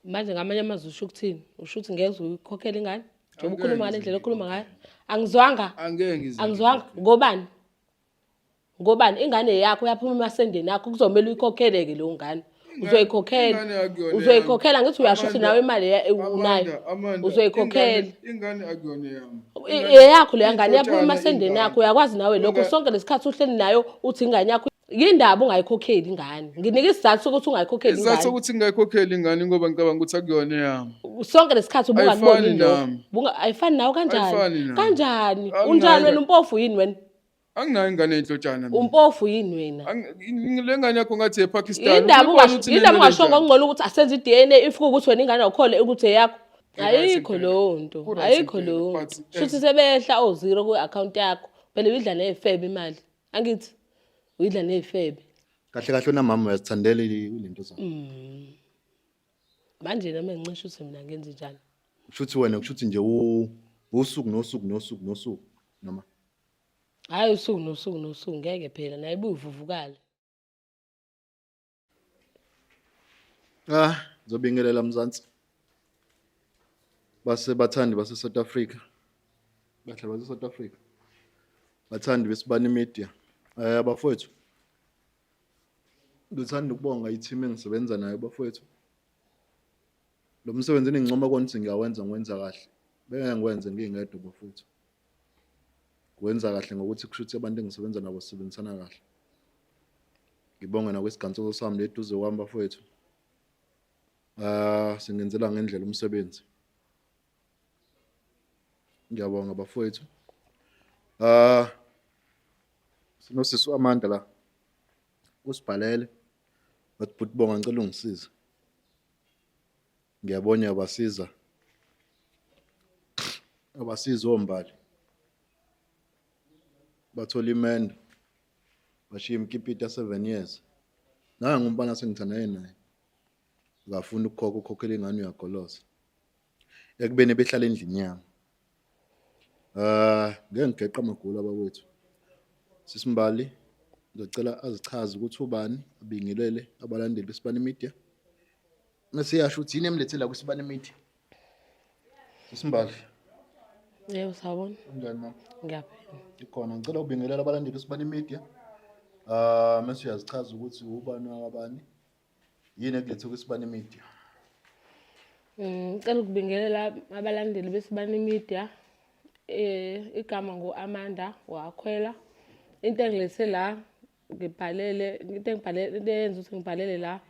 Manje ngamanye amazwi usho ukuthini? Usho ukuthi ngeke uyikhokhele ingane? Njengoba Angeke ukhuluma ngale ngize ndlela okhuluma ngayo. Angizwanga. Angeke ngize. Angizwanga. Ngobani? Ngobani? Ingane yakho uyaphuma emasendeni akho kuzomela uyikhokhele-ke leyo ngane. Uzoyikhokhela. Ingane akuyona Uzoyikhokhela yami. ngithi uyasho ukuthi Amanda, nawe imali unayo. Amanda, Amanda, Uzoyikhokhela. Ingane akuyona yami. Eyakho leya ngane iyaphuma Inhlotshana emasendeni ingane. akho uyakwazi nawe lokho sonke lesikhathi uhleli nayo uthi ingane yakho yindaba ungayikhokheli ingane. Nginika isizathu sokuthi ungayikhokheli Isizathu ingane. sokuthi ngingayikhokheli ingane ngoba ngicabanga ukuthi akuyona eyami. Sonke lesikhathi ubungakuboni Ayifani lokho. nami. Ayifani nawe kanjani? Ayifani nami. Kanjani? Anginayo Unjani wena umpofu yini wena? Anginayo ingane yenhlotshana mina. Umpofu yini wena? Le ngane yakho ngathi ePakistan. Yindaba Uyibona ukuthi yindaba inenwele ungashongo njani? okungcono ukuthi asenze i-DNA if kuwukuthi wena ingane awukhole ukuthi eyakho. Ku-right Ayikho impela. leyo nto. Ku-right Ayikho impela, leyo but nto. Shuthi sebehla o-zero kwi-akhawunti yakho. Phela uyidla ney'febe imali. Angithi uyidla ney'febe. Kahle kahle unamama uyazithandela lento zakho. Manje nami ngincisha ukuthi mina ngenze njani. Kushuthi wena kushuthi nje usuku nosuku nosuku nosuku noma Hhayi usuku nosuku nosuku ngeke phela naye buyivuvukale. Ah, ngizobingelela Mzansi. Base bathandi base South Africa. Bahle base South Africa. Bathandi besibani media. Eh bafowethu. Ngithanda ukubonga i-team engisebenza nayo bafowethu. Lo msebenzi engincoma kona ukuthi ngiyawenza ngiwenza kahle. Bengeke ngiwenze ngingedwa bafowethu. Ngiwenza kahle ngokuthi kusho ukuthi abantu engisebenza nabo sisebenzisana kahle. Ngibonge nakwisigantsolo sami le eduze kwami bafowethu. Ah, singenzela ngendlela umsebenzi. Ngiyabonga bafowethu. Ah, sinosisi uAmanda la. Usibhalele. Wathi bhuti Bonga ngicela ungisize. Ngiyabona uyabasiza. Abasiza ombali. Bathola imendo. Bashiya imkipita 7 years. Nangu umfana sengithandane naye. Akafuni ukukhokha ukhokhela ingane uyagoloza. Ekubeni behlala endlini yami. Ah, ngeke ngigeqe amagula abakwethu. Sisimbali ngizocela azichaze ukuthi ubani abingelele abalandeli besibani media. Mase yasho ukuthi yini emlethela kwisibani media. Sisimbali. Yebo sawubona. Unjani mama? Ngiyaphila. Ikhona ngicela ubingelele abalandeli besibani media. Ah, mase uyazichaza ukuthi ubani wakabani. Yini ekulethe kwisibani media? Ngicela ukubingelela abalandeli besibani media. Igama ngu-Amanda wakhwela. Into engilethe la ngibhalele into engibhalele into eyenza ukuthi ngibhalele la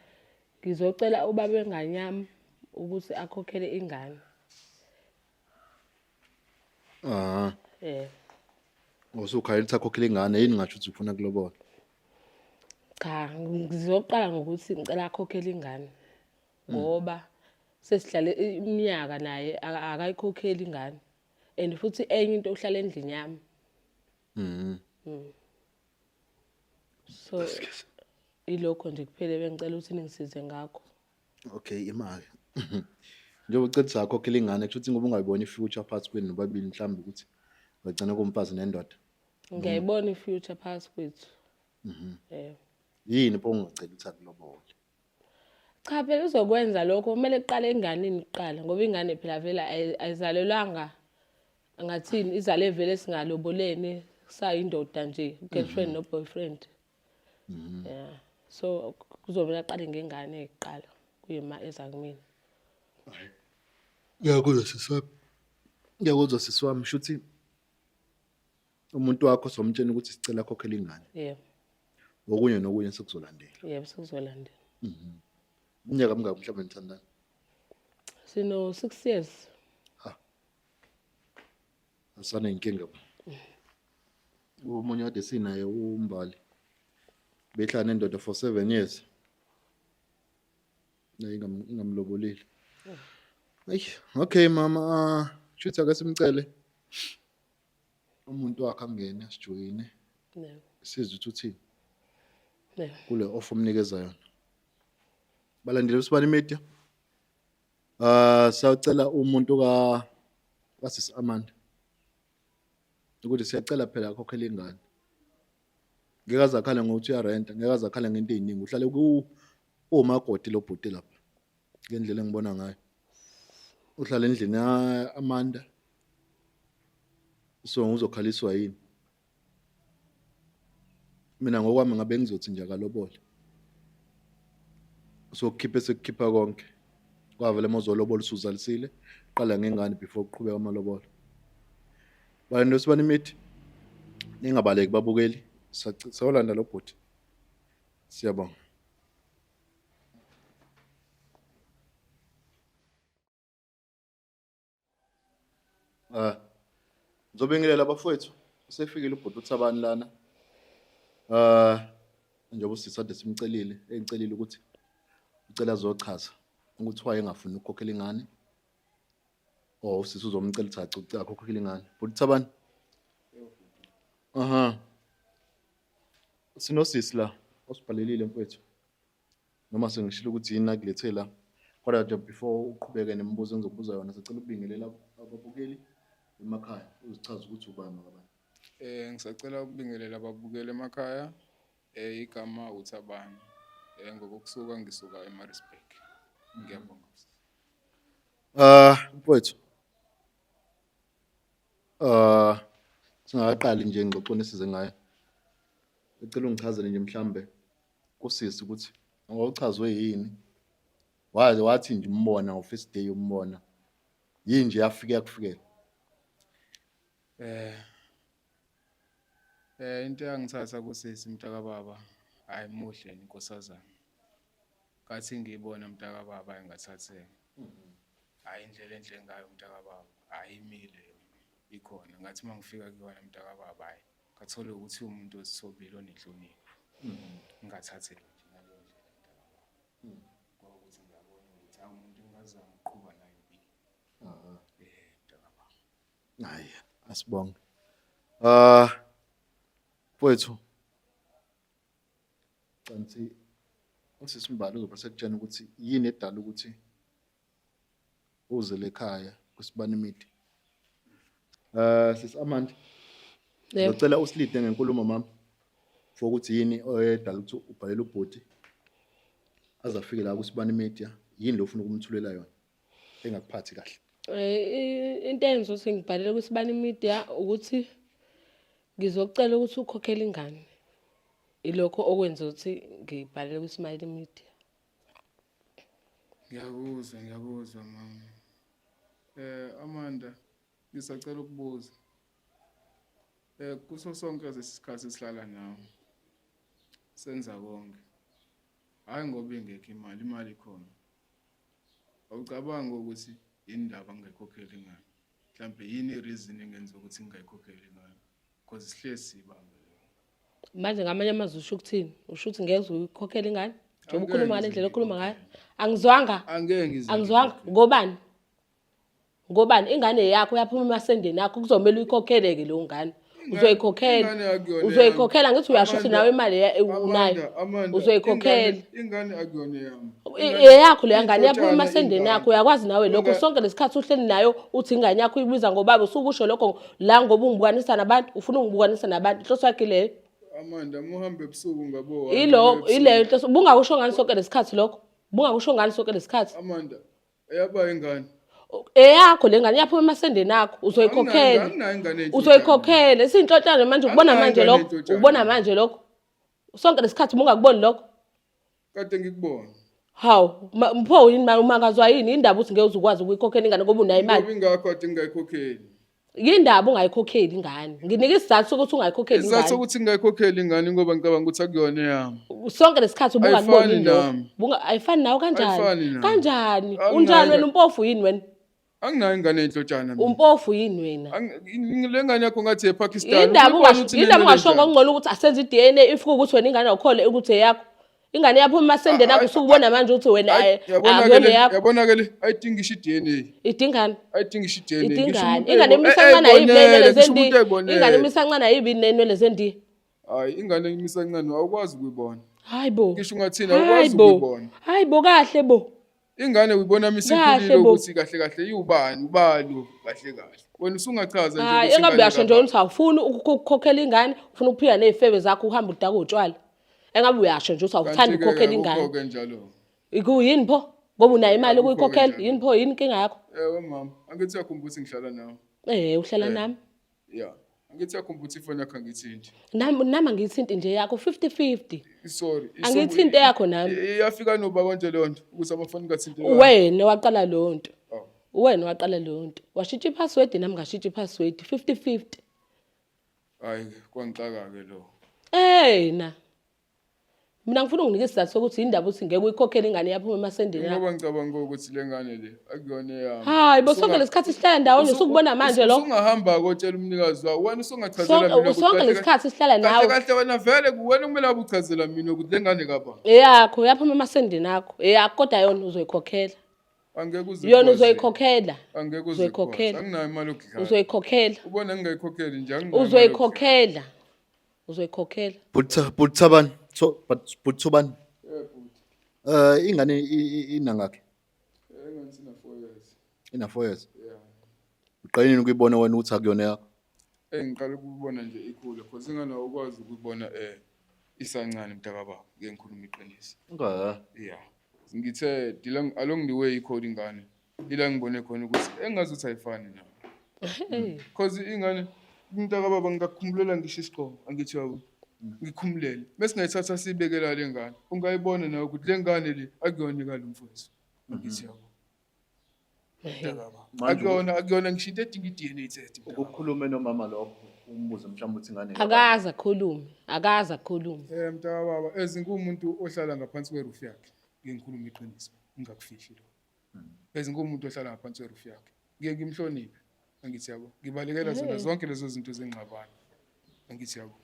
ngizocela ubaba wengane yami ukuthi akhokhele ingane. Ah. Eh. Usukhalela ukuthi akhokhele ingane yini ngasho ukuthi ufuna kulobola? Cha, ngizoqala ngokuthi ngicela akhokhele ingane. Ngoba sesihlale iminyaka naye akayikhokheli ingane. And futhi enye into uhlala endlini yami. Mhm. So ilokho nje kuphela bengicela ukuthi ningisize ngakho. Okay, imali. Njengoba ucela ukuthi akhokhele ingane kusho ukuthi ngoba ungayibona i-future phakathi kwenu nobabili mhlawumbe ukuthi bagcina kumfazi nendoda. Ngiyayibona i-future phakathi kwethu. Mhm. Eh. Yini pho ungacela ukuthi akulobole? Cha phela uzokwenza lokho kumele kuqale enganeni kuqala ngoba ingane phela vele ayizalelwanga ngathini izale vele singalobolene sayindoda nje girlfriend no boyfriend. Yeah. So kuzomele aqale ngengane kuqala kuyima eza kumina. Ngiyakuzwa sisi wami. Ngiyakuzwa sisi wami shuthi umuntu wakho somtshela ukuthi sicela akhokhele ingane. Yebo. Okunye nokunye sekuzolandela. Yebo sekuzolandela. Mhm. Iminyaka mingaki mhlawumbe nithandana? Sino 6 years. Ha. Asanenkinga. Omunye kade sinaye uMbali. Behlala nendoda for 7 years. Naye ingamlobolile. Ayi, okay mama, ah, shuthi ake simcele umuntu wakhe angene asijoyine. Yebo. Sizwe ukuthi uthini. Yebo. Kule offer omnikeza yona. Balandeli besibani media. Ah, siyacela umuntu ka kasisi Amanda ukuthi siyacela phela akhokhele ingane. Ngeke aze akhale ngokuthi uyarenta, ngeke aze akhale ngento eziningi. Uhlale ku umakoti lo bhuti lapha. Ngendlela engibona ngayo. Uhlala endlini ya-Amanda. So uzokhaliswa yini? Mina ngokwami ngabe ngizothi nje akalobole. So kukhiphe sekukhipha konke. Kwavele uma uzolobola usuzalisile, qala ngengane before kuqhubeka amalobolo. Bantu sibani imithi ningabaleki babukeli sawulanda lo bhuti. Siyabonga. Ah. Ngizobingelela bafowethu. Usefikile ubhuti uThabani lana. Ah njengoba usisade simcelile, engicelile ukuthi ucela azochaza ukuthi wayengafuni ukukhokhela ingane. Oh usisi uzomcela ukuthi acuce akhokhele ingane. Bhuti Thabani. Aha. Sinosisi la osibhalelile mfowethu. Noma sengishilo ukuthi yini nakulethe la. Kodwa nje before uqhubeke nemibuzo engizokubuza yona sicela ukubingelela ababukeli emakhaya uzichaze ukuthi ubani wakabani. Ngisacela ukubingelela ababukeli emakhaya. Igama uThabani. Ngokokusuka ngisuka eMaritzburg. Ngiyabonga. Ah, mfowethu. Ah, singakaqali nje ngixoxweni esize ngayo. Ngicela ungichazele nje mhlambe kusisi ukuthi wawuchazwe yini? Waze wathi nje umbona ngo-first day umbona. Yini nje yafike yakufikela? Into eyangithatha kusisi mntakababa, hhayi muhle yena inkosazana. Ngathi ngiyibona mntakababa hhayi ngathatheka. Hhayi indlela enhle ngayo mntakababa, hhayi imile yona ikhona. Ngathi uma ngifika kuyona mntakababa hhayi ngathola ukuthi uwumuntu ozithobile onenhlonipho. Ngingathatheka nje ngaleyo ndlela mntakababa. Kwawukuthi ngiyabona ukuthi hhawu umuntu engingazama ukuqhuba naye impilo. Mntakababa. Hayi, asibonge. Ah mfowethu kanti usisi Mbali uzobe sekutshena ukuthi yini edala ukuthi uze lekhaya kwisibani media. Eh sisi Amanda. Yebo. Ngicela usilide ngenkulumo mama. For ukuthi yini edala ukuthi ubhalele ubhuti aze afike la kusibani media yini lo ufuna ukumthulela yona engakuphathi kahle. Into eyenza ukuthi ngibhalele kwisibani media ukuthi ngizocela ukuthi ukhokhele ingane. Ilokho okwenza ukuthi ngibhalele kwisibani media. Ngiyakuzwa, ngiyakuzwa mama. Amanda, ngisacela ukubuza. Kuso sonke lesi sikhathi esihlala nawe senza konke. Hhayi ngoba ingekho imali, imali ikhona. Awucabangi ukuthi yini ndaba ngingayikhokheli ingane? Mhlampe yini i-reason engenza ukuthi ngingayikhokheli ingane? Because sihlezi siyibambe leyo. Manje ngamanye amazwi usho ukuthini? Usho ukuthi ngeke uze uyikhokhele ingane? Njengoba Angeke ukhuluma ngale ngize ndlela okhuluma ngayo. ngiyikhokhele. Angizwanga. Angeke ngize Angizwanga. ngiyikhokhele. Ngobani? Ngobani? Ingane yakho yaphuma emasendeni akho kuzomela uyikhokhele-ke leyo ngane. Uzoyikhokhela. Ingane akuyona eyami. Uzoyikhokhela ngithi uyasho ukuthi Amanda, nawe imali unayo. Amanda, Amanda, Uzoyikhokhela. ingane akuyona eyami. Eyakho leya ngane yaphuma Inhlotshana emasendeni ingane. akho uyakwazi nawe lokho sonke lesikhathi uhleli nayo uthi ingane yakho uyibiza ngobaba usukusho lokho la ngoba ungibukanisa nabantu ufuna ungibukanisa nabantu inhloso yakhe leyo. Amanda, uma uhamba ebusuku ngabo Ilo ileyo inhloso bungakusho ngani sonke lesikhathi lokho? Bungakusho ngani sonke lesikhathi? Amanda, eyaba ingane. Eyakho le ngane iyaphuma emasendeni akho uzoyikhokhela. Anginayo ingane enhlotshana. Uzoyikhokhela isinhlotshana manje ukubona Anginayo manje ingane lokho enhlotshana. ukubona manje lokho. Sonke lesikhathi ubungakuboni lokho. Kade ngikubona. Hawu, mpho yini umangazwa yini indaba ukuthi ngeke uze ukwazi ukuyikhokhela ingane ngoba unayo imali. Ngoba ingakho kade ngingayikhokheli. Yindaba ungayikhokheli ingane. Nginika isizathu sokuthi ungayikhokheli Isizathu ingane. sokuthi ngingayikhokheli ingane ngoba ngicabanga ukuthi akuyona eyami. Sonke lesikhathi ubungakuboni Ayifani lokho. nami. Bunga ayifani nawe kanjani? Ayifani nami. Kanjani? Anginayo Unjani ingane. wena umpofu yini wena? Anginayo ingane enhlotshana mina. Umpofu yini wena? Le ngane yakho ngathi ePakistan. Yindaba Uyibona ukuthi yindaba inenwele ungashongo enjani? okungcono ukuthi asenze i-DNA if kuwukuthi wena ingane awukhole ukuthi eyakho. Ingane yaphuma emasendeni akho usukubona manje ukuthi wena Hayi, yabona-ke akuyona le, eyakho. yabona-ke le, ayidingi ngisho i-DNA. Idingani? Ayidingi ngisho i-DNA. Ngisho Idingani? umuntu Ingane emisancane ayibi eyibonele, nenwele ngisho umuntu zendiya. eyibonele. Ingane emisancane ayibi nenwele zendiya. Hayi, ingane emisancane awukwazi ukuyibona. Hayi bo. Ngisho ungathini Hayi awukwazi bo. ukuyibona. Hayi bo kahle bo. Ingane uyibona Kahle misikhulile bo. ukuthi kahle kahle iwubani, ubani lo kahle kahle. Wena usungachaza nje Hayi ukuthi engabe ingane uyasho nje kabani. ukuthi awufuni ukukhokhela ingane, ufuna ukuphila nezifebe zakho uhambe udaka utshwala. Engabe uyasho nje ukuthi awuthandi Kanti-ke ukukhokhela ingane. akukho-ke njalo. Kuyini pho? Ngoba unayo imali Akukho yokuyikhokhela, kanjalo. yini pho, yini inkinga yakho? Ewe mama, angithi uyakhumbula ukuthi ngihlala nawe. Uhlala nami. Ya. Angithi uyakhumbula ukuthi ifoni yakho angiyithinti. Nami angiyithinti nje yakho, 50-50. Sorry. Angiyithinti eyakho nami. Iyafika noba konje leyo nto ukuthi amafoni kathinteka. Wena waqala leyo nto. Oh. Wena waqala leyo nto. Washintsha i-password, nami ngashintsha i-password, 50-50. Hayi, kwangixaka-ke lo. Na. Mina ngifuna unginike isizathu sokuthi indaba uthi ngeke uyikhokhele ingane yaphuma emasendeni yakho. Ngoba ngicabanga ukuthi le ngane le akuyona eyami. Hayi bo, sonke lesikhathi sihlala ndawonye usukubona manje lo. Usungahamba kotshela umnikazi wawo, wena usungachazela mina ukuthi Sonke kahle lesikhathi sihlala nawe. Kahle kahle wena vele kuwena kumele abe uchazela mina ukuthi le ngane kabani. Eyakho yaphuma emasendeni akho. Eyakho kodwa yona uzoyikhokhela. Angeke uze Yona ukwazi. uzoyikhokhela. Angeke uze Uzoyikhokhela. ukwazi. Anginayo imali yokudlala. Uzoyikhokhela. Ubona ngingayikhokheli nje, anginayo imali yokudlala. Uzoyikhokhela. Uzoyikhokhela. Bhuti Thabani, Bhuti Thobani. Bhuti. Ingane inangakhi? Ingane sina 4 years. Ina 4 years. Yeah. Uqale nini ukuyibona wena ukuthi akuyona yakho? Ngiqale ukubona nje ikhula, because ingane awukwazi ukuyibona isancane mntakababa, ngeke ngikhulume iqiniso. Okay. Yeah. Ngithe along the way ikhona ingane. Ila ngibone khona ukuthi engazuthi ayifani nayo. Because ingane mntakababa ngingakukhumulela ngisho isigqoko, angithi yabo. Ngikhumulele. Bese ngayithatha sibekela le ngane. Ungayibona nawe ukuthi le ngane le akuyona kalo mfowethu. Angithi yabo. Mntakababa. Akuyona ngisho into edinga i-DNA test. Ukukhulume nomama lokho, umbuze mhlawumbe ukuthi ingane Akaze akhulume, akaze akhulume. Mntakababa, as ngumuntu ohlala ngaphansi kwe-roof yakhe, ngeke ngikhulume iqiniso, ngingakufihli lokho. As ngumuntu ohlala ngaphansi kwe-roof yakhe, ngeke ngimhloniphe, angithi yabo. Ngibalekela zona zonke lezo zinto zengxabano, angithi yabo.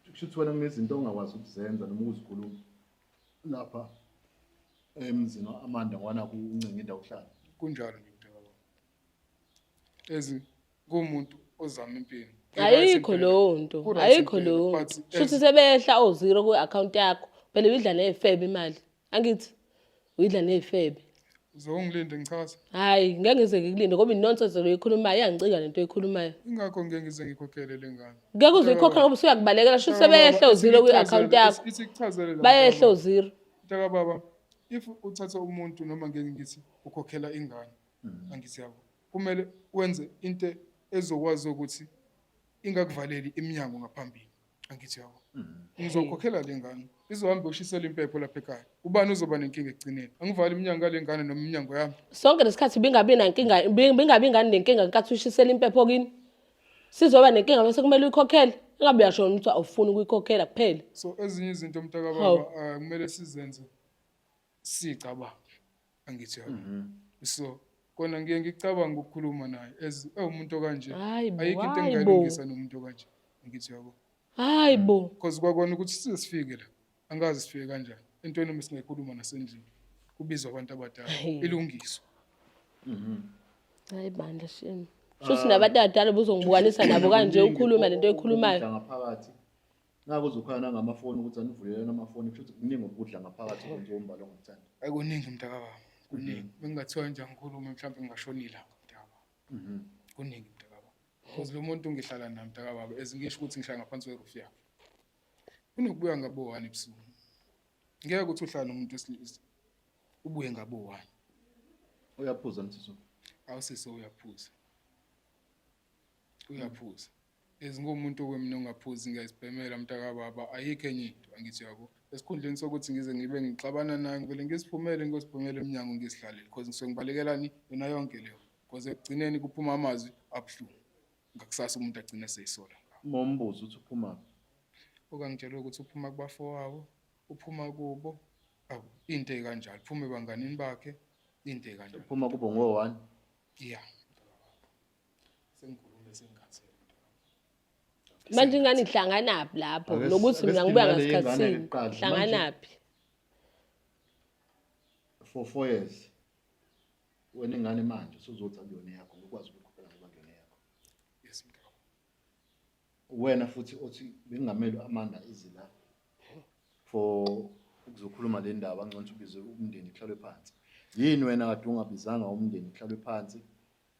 Kusho ukuthi wena kunezinto ongakwazi ukuzenza noma ukuzikhuluma lapha emzini wa-Amanda ngoba nakhu uncenga indawo yokuhlala. Kunjalo nje mntakababa. As ngumuntu ozama impilo. Ayikho leyo nto, ayikho leyo nto. Shuthi sebehla o-zero kwi-account yakho. Phela uyidla ney'febe imali. Angithi uyidla ney'febe. Uzongilinde ngichaze. Hayi, ngeke ngize ngikulinde ngoba i-nonsense lo oyikhulumayo iyangicika lento oyikhulumayo. Ingakho ngeke ngize ngikhokhele le ngane. Ngeke uze uyikhokhele ngoba usuyakubalekela. Shuthi sebehla o-zero kwi-account yakho. Ithi kuchazele la Bayehla mntakababa. o-zero. Mntakababa, if uthatha umuntu noma ngeke ngithi ukhokhela ingane, angithi yabo, kumele wenze into ezokwazi ukuthi ingakuvaleli iminyango ngaphambili, angithi yabo. Ngizokhokhela le ngane, izohamba yoshisela impepho lapha ekhaya. Ubani uzoba nenkinga ekugcineni? Angivali iminyango yale ngane noma iminyango yami. Sonke lesikhathi bingabi nankinga, bingabi ingane nenkinga ngenkathi ushisela impepho kini. Sizoba nenkinga bese kumele uyikhokhele. Ingabe uyasho ukuthi awufuni ukuyikhokhela kuphela. So ezinye izinto mntakababa, kumele sizenze sicabange, angithi yabo. So kona ngiye ngicabanga ukukhuluma naye as ewumuntu okanje. Hayi bo, Ayikho into hayi bo. engingayilungisa nomuntu okanje, angithi yabo. Hayi bo. Because kwakona ukuthi size sifike la, angazi sifike kanjani. Entweni noma singayikhuluma nasendlini, kubizwa abantu abadala, ilungiswe. Hayi bandla shame. Shuthi nabantu abadala buzongibukanisa nabo kanje ukhuluma lento oyikhulumayo. Ukudla ngaphakathi. Naku uzokhala nangamafoni ukuthi anivulelene amafoni, kusho ukuthi kuningi ukudla ngaphakathi kwenziwa umbalo ongakuthandi. Hayi kuningi mntakababa, kuningi. Bengingathiwa nje angikhulume mhlawumbe ngingashonile lapha mntakababa. Kuningi mntakababa. Because lo muntu ngihlala naye mntakababa, as ngisho ukuthi ngihlala ngaphansi kwe-roof yakhe. Unokubuya ngabo 1 ebusuku. Ngeke ukuthi uhlale nomuntu wesilisa ubuye ngabo 1. Uyaphuza mthiso? Awusiso uyaphuza. Uyaphuza. As ngumuntu okwemina ongaphuzi ngiyazibhemela mntakababa, ayikho enye into angithi yabo. Esikhundleni sokuthi ngize ngibe ngixabana naye ngivele ngisiphumele ngiyosiphumela emnyango ngisihlalele because ngisuke ngibalekelani yona yonke leyo. Because ekugcineni kuphuma amazwi abuhlungu. Ngakusasa umuntu agcine eseyisola. Uma umbuzo uthi uphuma phi? Okangitshela ukuthi uphuma kubafowabo, uphuma kubo, awu into ekanjalo, uphuma ebanganini bakhe, into ekanjalo. Uphuma kubo ngo-1? Yeah. Sengikhulume sengingathele. Manje ingane ihlanganaphi lapho? Nokuthi Ake mina ngibuya sidinale ngasikhathi ingane sini. kuqala. Ihlanganaphi? For 4 years. Wena ingane manje usuzothi akuyona yakho, ukwazi ukukhokhela ngoba kuyona yakho. Yes, mntaka. Wena futhi othi bengamele Amanda ize la for ukuzokhuluma le ndaba, ngcono ukuthi ubize umndeni kuhlalwe phansi. Yini wena kade ungabizanga umndeni kuhlalwe phansi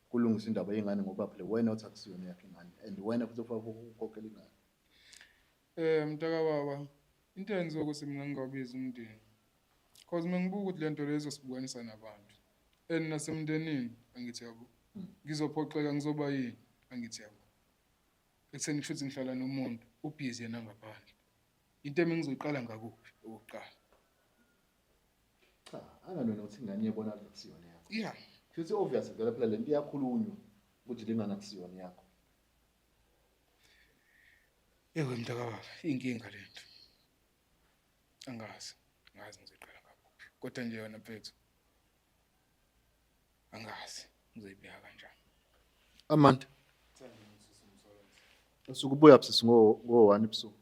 kulungisa indaba yengane, ngoba phela wena othi akusiyona yakho ingane and wena futhi ufaka ukukhokhela ingane. Mntakababa, into eyenziwa ukuthi mina ngingabizi umndeni. Cause mengibuka ukuthi lento lezo sibukanisa nabantu and nasemndenini, angithi yabo, ngizophoxeka, ngizoba yini, angithi yabo, ekutheni kusho ukuthi ngihlala nomuntu ubhizi yena ngaphandle. Into emi ngizoyiqala ngakuphi okokuqala? Cha, anganona ukuthi ingane iyebona akusiyona yakho. Yeah. Futhi obvious vele phela lento iyakhulunywa ukuthi lengane akusiyona yakho. Ewe mntakababa, inkinga lento. Angazi, angazi ngizoyiqala ngakuphi. Kodwa nje yona mfethu, angazi ngizoyibeka kanjani. Amanda. Usuke ubuya sisi ngo-1 ebusuku.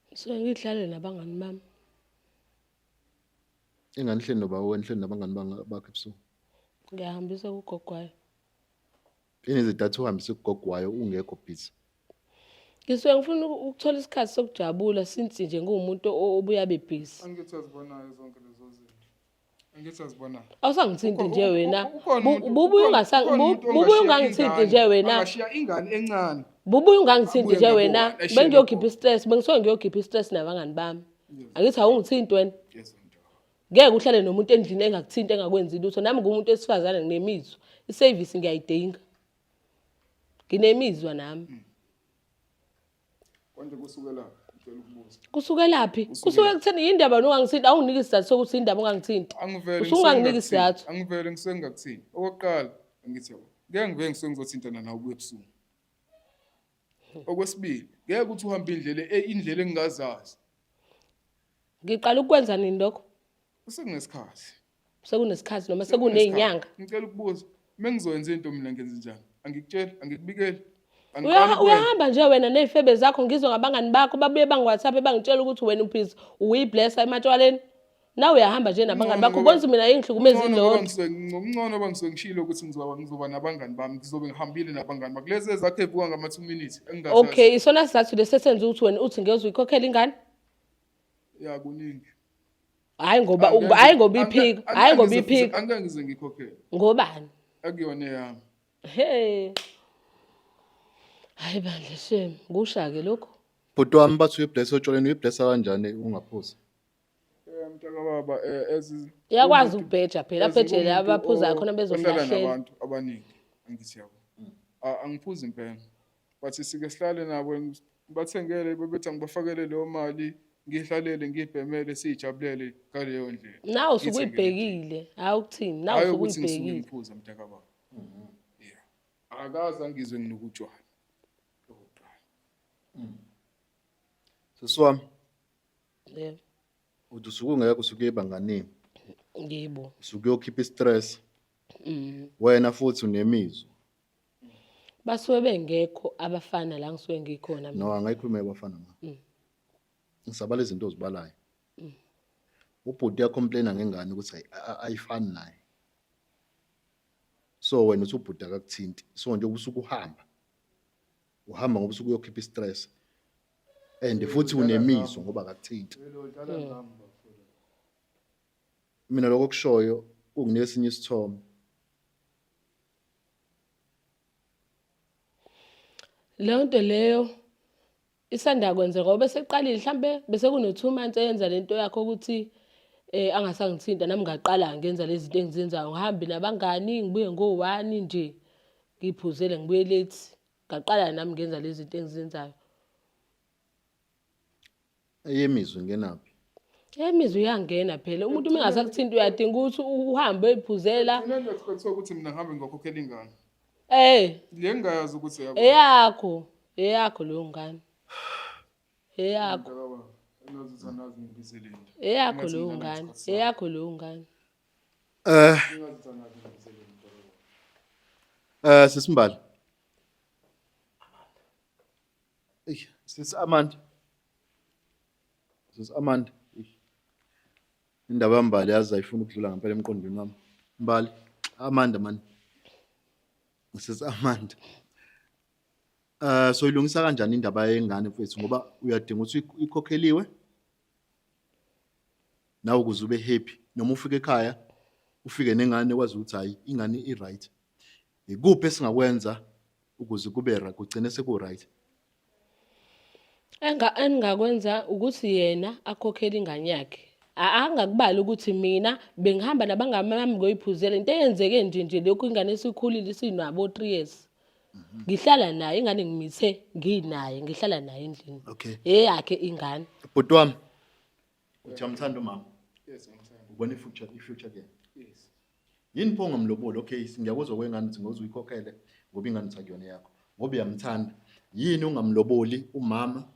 Ngisuke ngihlale nabangani bami. Ingane ihleli nobaba, wena uhleli nabangani bakho ebusuku. Ngiyahambisa kugogo wayo. Inezidatha uhambise kugogo wayo ungekho busy. Ngisuke ngifuna ukuthola isikhathi sokujabula since nje ngiwumuntu obuya abe busy. Angithi azibonayo zonke lezo zinto. Angithi azibonayo. Awusangithinti nje wena. Ukhona Bubuye ukhona umuntu bubuye ongashiya ungangithinti ingane, nje wena. angashiya ingane encane. Bubuye ungangithinti Abuye nje ngabo wena. one, ashiye Bengiyokhipha nabo. i-stress, bengisuke ngiyokhipha i-stress nabangani bami. Angithi awungithinti wena. Yes, mntakababa. Ngeke uhlale nomuntu endlini engakuthinti engakwenzi lutho. Nami ngumuntu wesifazane nginemizwa. I-service ngiyayidinga. Nginemizwa nami. Konje kusukela ngicela ukubuza. Kusukelaphi? Kusuke kutheni yindaba ungangithinti, awunginiki isizathu sokuthi indaba ungangithinti. Angivele Usunganginiki ngisuke isizathu. Angivele ngisuke ngingakuthini. Okokuqala angithi yabo. Ngeke ngivele ngisuke ngizothintana nawe ubuye ebusuku. Okwesibili, ngeke ukuthi uhambe indlela indlela engingazazi. Ngiqala ukukwenza nini lokho? Sekunesikhathi. Sekunesikhathi noma sekuney'nyanga. Ngicela ukubuza, mengizoyenza into mina ngenze njani? Angikutsheli, angikubikeli. Angiqali ukwenza. Uyahamba nje wena ney'febe zakho, ngizwe ngabangani bakho babuye bangi-WhatsApp bangitshela ukuthi wena ubhizi uyi-blesser ematshwaleni. Nawe uyahamba nje nabangani bakho, ubona ukuthi mina ingihlukumeza Ngcono ngoba indoda. ngcono ngoba ngisuke ngishilo ukuthi ngizoba nabangani bami, ngizobe ngihambile nabangani bami. Kulezi ezakhe evuka ngama-2 minutes engingazazi. Okay, isona sizathu lesi esenza ukuthi wena uthi ngeke uyikhokhele ingane? Ya, kuningi. Hhayi ngoba hhayi ngoba iphika, hhayi ngoba iphika. Angeke ngize ngikhokhele. Ngobani? Akuyona eyami. He. Hayi bandla shame, kusha-ke lokho. Bhuti wami bathi uyiblessa otshwaleni, uyiblessa kanjani ungaphuzi? Mntakababa, as Uyakwazi ukubheja phela, as abhejele umuntu abaphuzayo khona ohlala bezomlahlela. nabantu abaningi, angithi yabo. Angiphuzi impela. But sike sihlale nabo, ngibathengele, bebethi angibafakele leyo mali, ngihlalele ngibhemele sijabulele ngaleyo ndlela. Nawe usuke Ngithengele. uyibhekile, hhayi ukuthini, nawe Hhayi usuke ukuthi ngisuke uyibhekile. ngiphuza mntakababa. Yeah. Akaze angizwe nginokutshwala. Okokuqala. Sisi wami, Yebo. uthi usuke ungekho, usuke ebanganini. Yebo. Usuke uyokhipha i-stress. Wena futhi unemizwa. Basuke bengekho abafana la ngisuke ngikhona mina. No, angayikhuluma abafana ma. Ngisabala izinto ozibalayo. Ubhuti uyacomplaina ngengane ukuthi ayifani naye. So wena uthi ubhuti akakuthinti. So nje usuke uhamba. Uhamba ngoba usuke uyokhipha i-stress. And futhi unemizwa ngoba akakuthinti. Mina lokho okushoyo kunginika esinye isithombe. Leyo nto leyo isanda kwenzeka ngoba beseqalile mhlambe bese kuno 2 months eyenza lento yakho ukuthi angasangithinta, nami ngaqala ngenza lezi zinto engizenzayo, ngihambe nabangani ngibuye ngo-1 nje ngiphuzele ngibuye late, ngaqala nami ngenza lezi zinto engizenzayo. Eyemizwa ingenaphi? Emizwa iyangena phela, umuntu uma engasakuthinti uyadinga ukuthi uhambe uyoyiphuzela. Mina ngiyaxoxa ukuthi mina ngihambe ngiyokhokhela ingane. Le ngingayazi ukuthi eyakho. Eyakho, eyakho leyo ngane. Eyakho. Mntakababa, engazi ukuthi anazi ngibizele into. Eyakho Engathi leyo ngidlala ngane, ngesikhathi sami. eyakho leyo ngane. Engazi ukuthi anazi ngibizele into, mntakababa. Sisimbali. Eish, sisi Amanda. Sisi Amanda. Eish. Indaba yaMbali yazi ayifuni ukudlula ngempela emqondweni wami. Mbali, Amanda man. Sisi Amanda. So ilungisa kanjani indaba yengane mfethu ngoba uyadinga ukuthi ikhokheliwe nawe ukuze ube happy noma ufike ekhaya ufike nengane kwazi ukuthi hayi ingane i right. Ikuphi esingakwenza ukuze kube kugcine seku right? Engingakwenza ukuthi yena akhokhele ingane yakhe. Angakubali ukuthi mina bengihamba nabangani bami ngoyiphuzela into eyenzeke nje nje lokhu ingane esikhulile isinabo 3 years. Ngihlala naye ingane ngimithe nginaye ngihlala naye endlini. Okay. Eyakhe ingane. Bhuti wami. Uthi uyamthanda umama. Yes, ngiyamthanda. Ubona i-future i-future kuyena. Yes. Yini pho ungamloboli? Okay, ngiyakuzwa kwengane ukuthi ngoze uyikhokhele ngoba ingane uthi akuyona yakho. Ngoba uyamthanda. Yini ungamloboli umama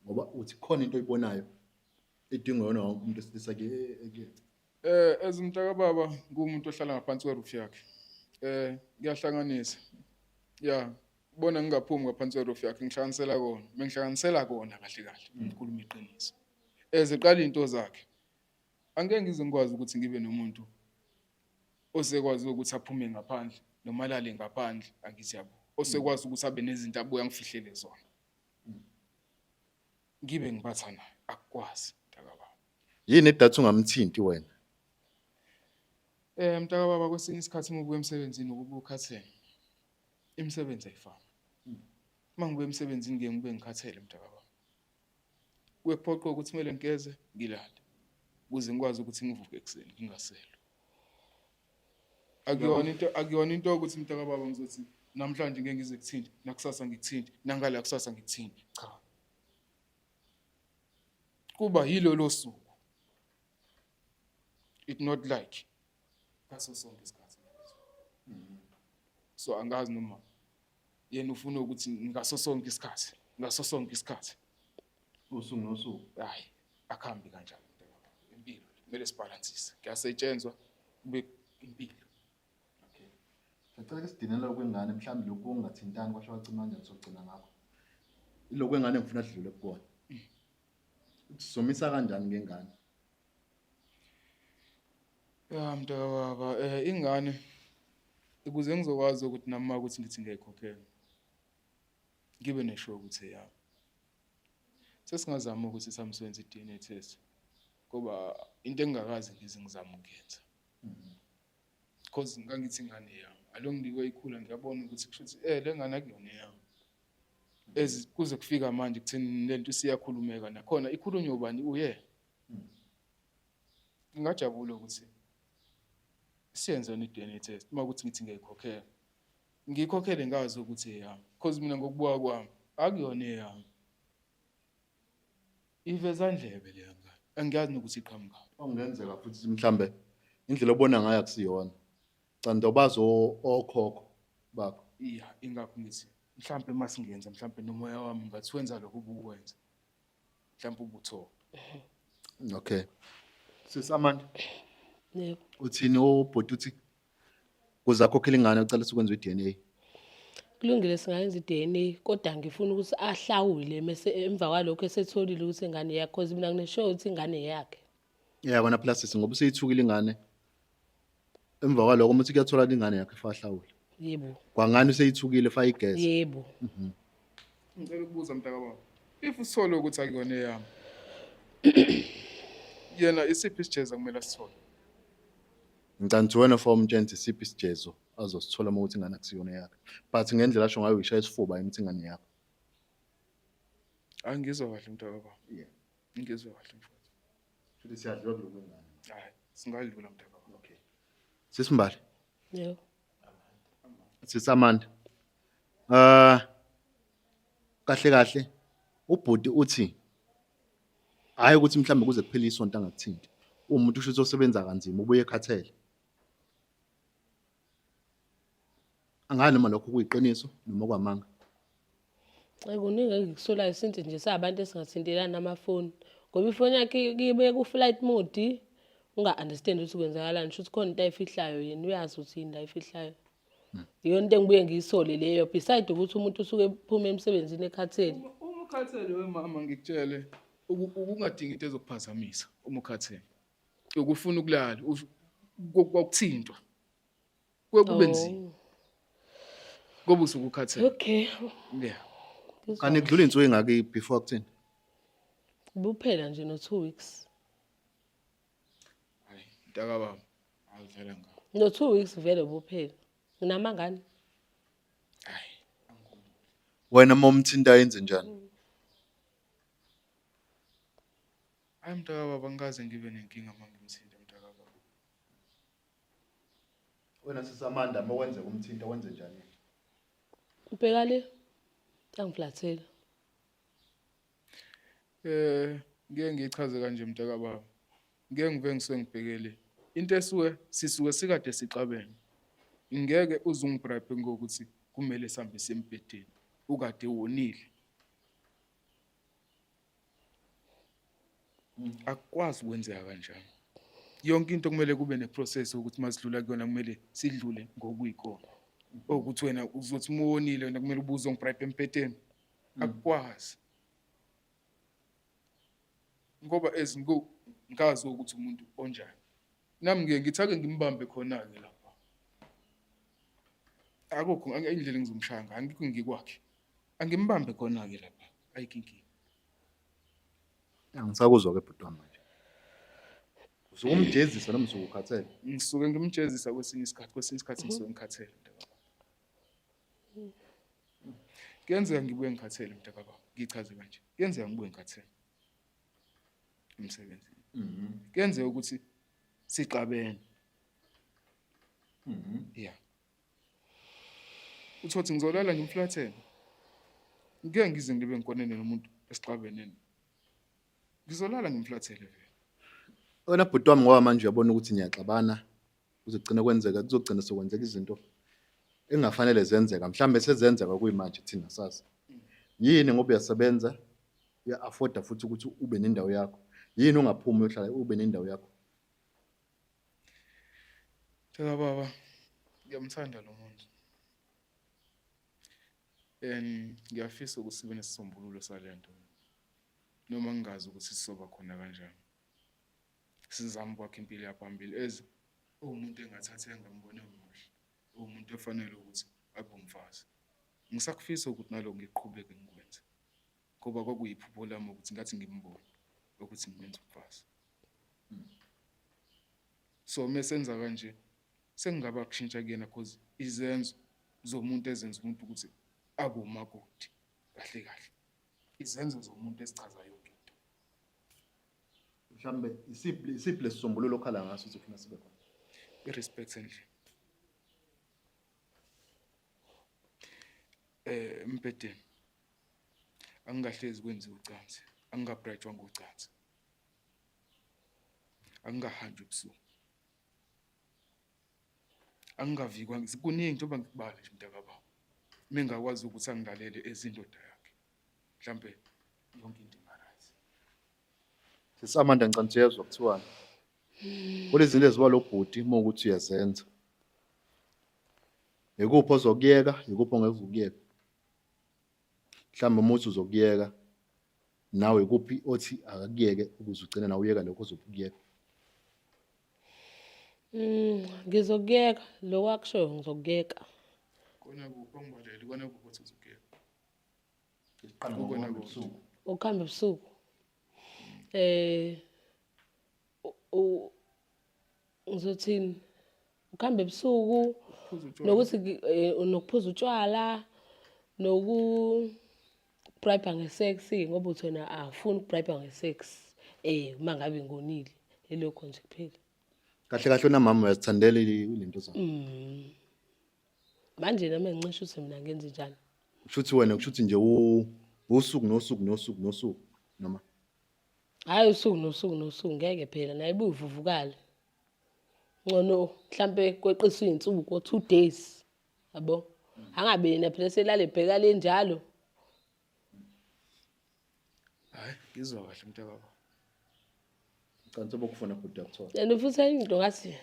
ngoba uthi khona into oyibonayo edingwa yona wonke umuntu wesilisa ke. As umntakababa ngumuntu ohlala ngaphansi kwe-roof yakhe. Ngiyahlanganisa. Yeah, bona ngingaphumi ngaphansi kwe-roof yakhe ngihlanganisela kona. Bengihlanganisela kona kahle kahle, ngikhuluma iqiniso. Eziqala into zakhe. Angeke ngize ngikwazi ukuthi ngibe nomuntu osekwazi ukuthi aphume ngaphandle noma alale ngaphandle, angithi yabo. Osekwazi ukuthi abe nezinto abuye angifihlele zona. Ngibe ngibatha naye, akukwazi mntakababa. Yini edatha ungamthinti wena? Mntakababa kwesinye isikhathi uma ubuya emsebenzini ukuba ukhathele. Imisebenzi ayifani. Uma ngibuya emsebenzini ngike ngibuye ngikhathele mntakababa. Kuye kuphoqe ukuthi kumele ngigeze ngilale ukuze ngikwazi ukuthi ngivuke ekuseni ngingaselwa. Akuyona into yokuthi mntakababa ngizothi namhlanje ngeke ngize kuthinte, nakusasa ngikuthinte, nangala kusasa ngikuthinte. Cha. Kuba yilolo suku. It not like ngaso sonke isikhathi. So angazi noma yena ufuna ukuthi ngaso sonke isikhathi, ngaso sonke isikhathi. Usuku nosuku. Hayi, akuhambi kanjalo mntakababa. Impilo kumele sibhalansise. Kuyasetshenzwa kube impilo. Okay. Sicela ke sidinela kwengane mhlawumbe lokhu okungathintani kwasho kwacima kanjani sogcina ngakho. Ilokhu kwengane ngifuna sidlule kukona. Sizomisa kanjani ngengane? Ya mntakababa, ingane ukuze ngizokwazi ukuthi nami makuthi ngithi ngiyayikhokhela ngibe nesure ukuthi eyami. Sesingazama ukuthi samsebenza i-DNA test ngoba into engingakaze ngize ngizame ukuyenza. Because ngangithi ingane yami, along the way ikhula ngiyabona ukuthi kushuthi le ngane akuyona eyami. As kuze kufika manje kutheni lento isiyakhulumeka nakhona ikhulunywa ubani uye. Ngingajabula ukuthi siyenze i-DNA test uma kuthi ngithi ngiyayikhokhela. Ngiyikhokhele ngazi ukuthi eyami because mina ngokubuka kwami akuyona eyami. Iveza ndlebe leya ngane. Angiyazi nokuthi iqhamukaphi. Okungenzeka futhi mhlambe indlela obona ngayo akusiyona. Kanti obazi okhokho bakho. Iya, ingakho ngithi mhlampe masingenza mhlampe nomoya wami ngathi wenza lokho ubukwenza. Mhlampe ubuthola. Okay. Sisi Amanda, Yebo. uthini ubhuti uthi kuze akhokhele ingane ucela sikwenza i-DNA. Kulungile singayenza i-DNA kodwa ngifuna ukuthi ahlawule mase emva kwalokho esetholile ukuthi ingane yakhe because mina ngine-sure ukuthi ingane yakhe. Yeah kona phela sisi ngoba useyithukile ingane. Emva kwalokho uma uthi kuyatholakala ingane yakhe fa ahlawule. Yebo. Kwangani useyithukile fa igeze. Yebo. Ngicela ukubuza mntakababa. If usithole ukuthi akuyona eyami. Yena isiphi isijezo kumele asithole? Ngicela wena for umtshela ukuthi isiphi isijezo azosithola uma ukuthi ingane akusiyona yakhe. But ngendlela asho ngayo uyishaya isifuba yini ukuthi ingane yakho. Angizwa kahle mntakababa. Yeah. Ngizwa kahle mfowethu. Futhi siyadlula kuloko ingane. Hayi, singadlula mntakababa. Okay. Sisimbali, Yebo. Sisi Amanda. Ah kahle kahle ubhuti uthi hayi ukuthi mhlambe kuze kuphele isonto angakuthinti. Umuntu usho ukuthi osebenza kanzima ubuye ekhathele. Angazi noma lokho kuyiqiniso noma kwamanga. Kuningi engikusolayo since nje sabantu esingathintelani amafoni. Ngoba ifoni yakhe ibe ku-flight mode unga-understand ukuthi kwenzakalani. Shuthi khona into ayifihlayo yena uyazi ukuthi yini ayifihlayo. Iyona into engibuye ngiyisole leyo beside ukuthi umuntu usuke ephuma emsebenzini ekhathele. Uma ukhathele wemama ngikutshele ukungadingi into ezokuphazamisa uma ukhathele. Ukufuna ukulala, kwakuthintwa. Kuye kube nzima ngoba usuke ukhathele. Okay. Yeah. Kanti kudlula insuku engaki before akuthini? Buphela nje no 2 weeks. Hayi, mntakababa, awudlala ngawo. No 2 weeks vele buphela. Nginamangane. Hayi. Wena uma umthinta yenze njani? Hhayi mntakababa, angikaze ngibe nenkinga uma ngimthinta mntakababa. Wena sisamanda uma wenzeka umthinta wenze njani? Ubheka le angiflathela. Ngeke ngiyichaze kanje mntakababa. Ngeke ngive ngisuke ngibhekele. Into esuke sisuke sikade sixabene. Ngeke uze ungibribe ngokuthi kumele sihambe siye embhedeni ukade wonile. Akukwazi ukwenzeka kanjalo. Yonke into kumele kube ne-process ukuthi uma sidlula kuyona kumele sidlule ngokuyikona. Okuthi wena uzothi uma wonile wena kumele ubuze uzongibribe embhedeni. Akukwazi. Ngoba as ngazi ukuthi umuntu onjani. Nami ngiye ngithi ake ngimbambe khona-ke lapha. Akukho indlela engizomshaya ngayo, angikho ngikwakhe. Angimbambe khona-ke lapha, ayikho inkinga. Angisakuzwa-ke bhuti wami manje. Usuke umjezisa noma usuke ukhathele? Ngisuke ngimjezisa kwesinye isikhathi, kwesinye isikhathi ngisuke ngikhathele mntakababa. Kuyenzeka ngibuye ngikhathele mntakababa, ngichaze kanje. Kuyenzeka ngibuye ngikhathele emsebenzini. Kuyenzeka ukuthi sixabene. Yeah. Uthole ngizolala ngimflathele. Ngeke ngize ngibe ngikonene nomuntu esixabene. Ngizolala ngimflathele vele. Wena bhuti wami ngoba manje uyabona ukuthi niyaxabana kuzogcina kwenzeka kuzogcina sekwenzeka izinto engafanele zenzeka mhlambe sezenzeka kuyimanje thina sazi. Yini ngoba uyasebenza uya-afforda futhi ukuthi ube nendawo yakho. Yini ungaphumi uyohlala ube nendawo yakho? Mntaka baba, ngiyamthanda lo muntu. And ngiyafisa ukuthi sibe nesisombululo sale nto. Noma ngingazi ukuthi sizoba khona kanjani. Sizame ukwakha impilo yaphambili as uwumuntu engathatha engambone muhle, uwumuntu ofanele ukuthi abe umfazi. Ngisakufisa ukuthi naloko ngiqhubeke ngikwenze. Ngoba kwakuyiphupho lami ukuthi ngathi ngimbone ukuthi ngimenze umfazi. So mesenza kanje sengingaba kushintsha kuyena cause izenzo zomuntu ezenza umuntu ukuthi abe umakoti kahle kahle. Izenzo zomuntu ezichaza yonke into. Mhlambe isiphi isiphi lesisombululo okhala ngaso ukuthi ufuna sibe khona? I-respect endlini. Embhedeni. Angingahlezi kwenziwa ucansi, angingabrayijwa ngocansi. Angingahanjwa ebusuku. Angingavikwa kuningi njengoba ngikubala nje mntakababa. Mengakwazi ukuthi angilalele ezindoda yakhe. Mhlampe yonke into inga-right. Sisamanda ngicela uyezwa kuthiwani? Kulezi zinto eziba lo bhuti uma ukuthi uyazenza. Ikuphi ozokuyeka, ikuphi ongeke ukuyeka. Mhlawumbe uma uthi uzokuyeka nawe ikuphi othi akakuyeke ukuze ugcine nawe uyeka lokho ozokuyeka. Ngizokuyeka lokho akushoyo ngizokuyeka. Kona kuphi angibalele, kona kuphi othi uzokuyeka. Isiqala Kukona ngokuhamba kuphi? ebusuku. Ukuhamba ebusuku. Eh u ngizothini? Ukuhamba ebusuku Phuza utshwala. nokuthi nokuphuza utshwala noku bribe ngesex ngoba uthi wena awufuni ukubribe ngesex uma ngabe ngonile ilokho nje kuphela. Kahle kahle wena mama uyazithandela izinto zakho. Manje nami ngincisha ukuthi mina ngenze njani. Kushuthi wena kushuthi nje usuku nosuku nosuku nosuku noma Hhayi usuku nosuku nosuku ngeke phela naye ibuye ivuvukale. Ngcono mhlampe kweqiswe iy'nsuku o-2 days yabo. Angabe yena phela selale ebheka le njalo. Hhayi, ngizwa kahle mntakababa. Ngicela bokufuna bhuti yakuthola. And futhi enye into ngathi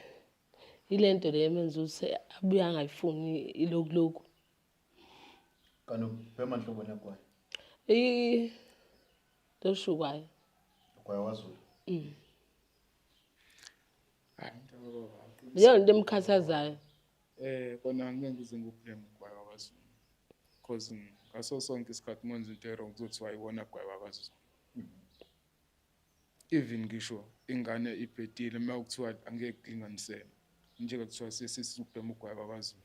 ile nto le emenza ukuthi abuye angayifuni iloku loku. Kanti ubhema nhlobo yagwayi. Loshukwayo. Ugwayi waZulu. Hhayi mntakababa. Iyona into emkhathazayo. Kona angeke ngize ngiwublame ugwayi wakwaZulu. Cause ngaso sonke isikhathi uma wenza into e-wrong kuzothiwa iwona gwayi wakwaZulu. Even ngisho ingane ibhedile uma kuthiwa angeke kulinganisele. Njengoba kuthiwa sesisubhema ugwayi wakwaZulu.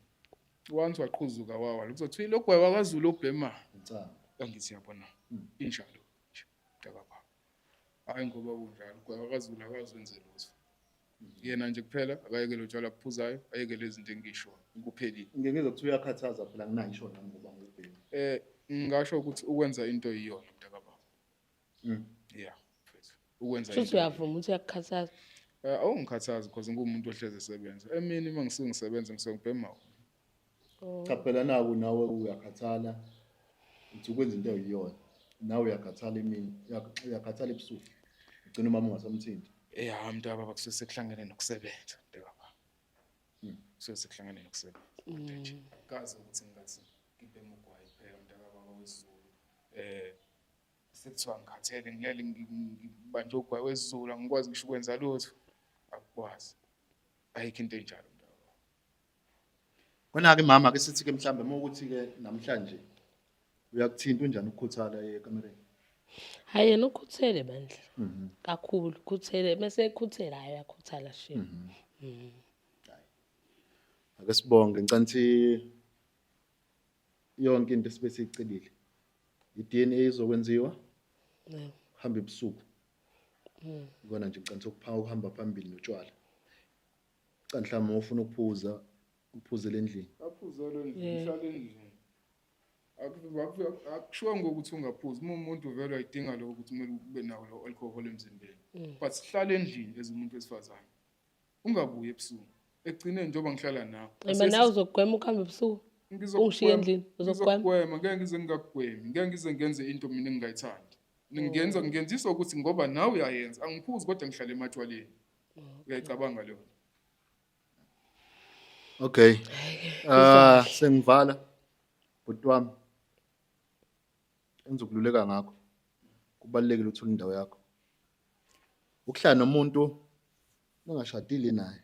Once waqhuzuka wawa kuzothiwa ilo gwayi wakwaZulu obhema. Insangu. Angithi yabona injalo nje mntakababa. Hhayi ngoba kunjalo, ugwayi wakwaZulu akazenze lutho. Yena nje kuphela akayekele utshwala abuphuzayo, ayekele izinto engiyishoyo, kuphelile. Ngike ngizwe kuthiwa uyakhathaza phela anginayo ngisho nami ngoba ngubhemu. Ngingasho ukuthi ukwenza into eyiyona mntakababa. Yeah, mfethu. Ukwenza Shuthi into uyavuma ukuthi uyakukhathaza. Awungikhathazi because ngiwumuntu ohlezi esebenza. Emini uma ngisuke ngisebenza ngisuke ngibhema wona. Cha phela naku nawe uyakhathala uthi ukwenza into eyiyona. Nawe uyakhathala emini, uyakhathala ebusuku. Ugcina umama ungasamthinti. Ya mntakababa kusuke sekuhlangene nokusebenza mntakababa. Kusuke sekuhlangene nokusebenza. Kodwa nje kazi ukuthi ngingathi ngibhema ugwayi kuphela mntakababa wesiZulu. Sekuthiwa ngikhathele ngilele ngibanjwe ugwayi wesiZulu angikwazi ngisho ukwenza lutho. Akukwazi. Ayikho into enjalo mntakababa. Kona-ke mama ake sithi-ke mhlawumbe uma ukuthi-ke namhlanje uyakuthinta unjani ukukhuthala ekamereni? Hhayi yena ukhuthele bandla. Kakhulu ukhuthele mese ekhuthele hhayi uyakhuthala shame. Ake sibonge ngicela ukuthi yonke into esibe siyicelile. I-DNA izokwenziwa Yeah. hamba ebusuku. Ikona nje ngicela ukuthi ukuhamba phambili notshwala. Ngicela mhlawumbe uma ufuna ukuphuza uphuzele endlini. Aphuzele endlini, uhlale endlini. Akushiwo ngokuthi ungaphuzi, uma umuntu vele uyayidinga lokho ukuthi kumele ube nawo lo alcohol emzimbeni. But sihlale endlini as umuntu wesifazane. Ungabuyi ebusuku. Ekugcineni njengoba ngihlala nawe. Ema nawe uzokugwema ukuhamba ebusuku? Ungishiye endlini, uzokugwema? Ngizokugwema, ngeke ngize ngingakugwemi, ngeke ngize ngenze into mina engingayithandi. Ngiyenza ngenziswa ukuthi ngoba nawe uyayenza, angiphuzi kodwa ngihlala ematshwaleni. Uyayicabanga leyo nto? Okay. Sengivala bhuti wami. Engizokululeka ngakho. Kubalulekile uthole indawo yakho. Ukuhlala nomuntu ongashadile naye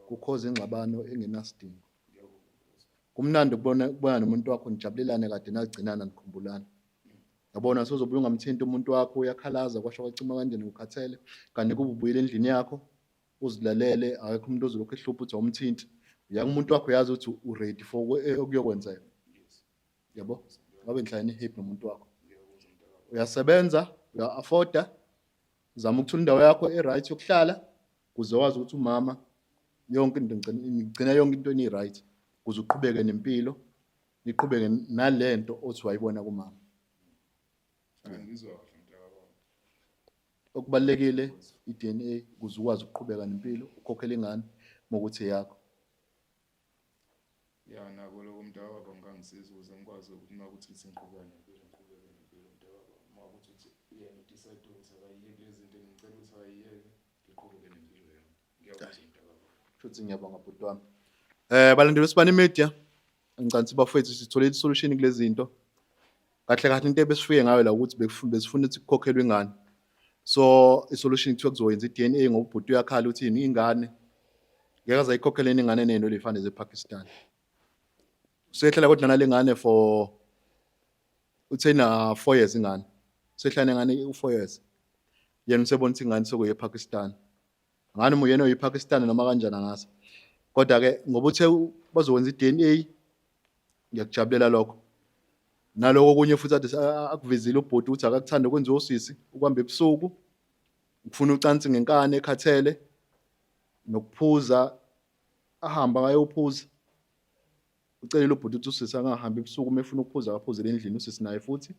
kukhoza ingxabano engenasidingo. Kumnandi ukubona nomuntu wakho nijabulelane kade nagcinana nikhumbulana. Yabona sozobuya ungamthinti umuntu wakho uyakhalaza kwasho kwacima kanjani ukhathele kanti kuba ubuyele endlini yakho uzilalele akekho umuntu ozolokhu ehlupha ukuthi awumthinti. Uya kumuntu wakho uyazi ukuthi u-ready for okuyokwenzeka. Yabo? Ngabe nihlala ni-happy nomuntu wakho. Uyasebenza, uya-afforda, uzama ukuthola indawo yakho e-right yokuhlala ukuze wazi ukuthi umama yonke into ngigcina yonke into eni-right ukuze uqhubeke nempilo, niqhubeke nalento othi wayibona kumama. Angizwa kahle mntakababa. Okubalulekile i-DNA ukuze ukwazi ukuqhubeka nempilo, ukhokhele ingane mokuthi eyakho. Ya nako lokho mntakababa kungangisiza ukuze ngikwazi ukuthi uma kuthi ngithi ngiqhubeka nempilo ngiqhubeke nempilo mntakababa. Uma kuthi uthi yena udecide ukuthi akayiyeki lezi zinto ngicela ukuthi akayiyeke ngiqhubeke nempilo yami. Ngiyakuzwa mntakababa. Futhi ngiyabonga bhuti wami. Balandeli Sibani Media, ngicela ukuthi bafowethu sithole i-solution kulezi zinto. Kahle kahle into ebesifike ngayo la ukuthi besifuna ukuthi kukhokhelwe ingane. So i-solution kuthiwa kuzoyenza i-DNA ngoba ubhuti uyakhala ukuthi yini ingane. Ngeke aze ayikhokheleni ingane enento lefana zePakistan. Usehlela kodwa nale ngane for uthe na 4 years ingane. Usehla nengane u4 years. Yena usebona ukuthi ingane sekuye ePakistan. Ngani uma uyena oyiPakistan noma kanjani angazi. Kodwa ke ngoba uthe bazokwenza i-DNA ngiyakujabulela lokho. Naloko okunye futhi ade akuvezile ubhuti ukuthi akakuthanda ukwenziwa usisi ukuhamba ebusuku, ukufuna ucansi ngenkani ekhathele nokuphuza ahambe ayophuza. Ucelile ubhuti ukuthi usisi angahambi ebusuku uma efuna ukuphuza akaphuzele endlini usisi naye futhi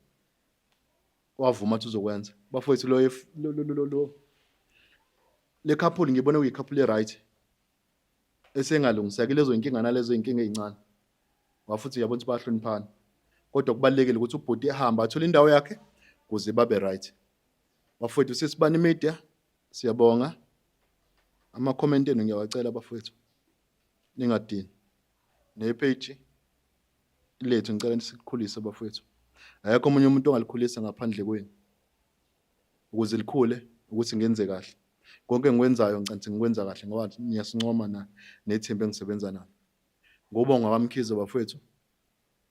wavuma ukuthi uzokwenza. Bafowethu lo lo lo le couple ngibona kuyi couple e-right esengalungiseka lezo inkinga nalezo inkinga ezincane. Ngoba futhi uyabona ukuthi bayahloniphana. Kodwa kubalulekile ukuthi ubhuti ahambe athole indawo yakhe ukuze babe right. Bafowethu sesibani media siyabonga. Ama comment enu ngiyawacela bafowethu. Ningadini. Ne page lethu ngicela nisikhulise bafowethu. Akekho omunye umuntu ongalikhulisa ngaphandle kwenu. Ukuze likhule ukuthi ngenze kahle. Konke engikwenzayo ngicela ukuthi ngikwenza kahle ngoba niyasincoma na nethimba engisebenza nalo. Ngobonga kwaMkhize bafowethu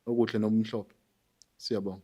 okuhle nokumhlophe. Siyabonga.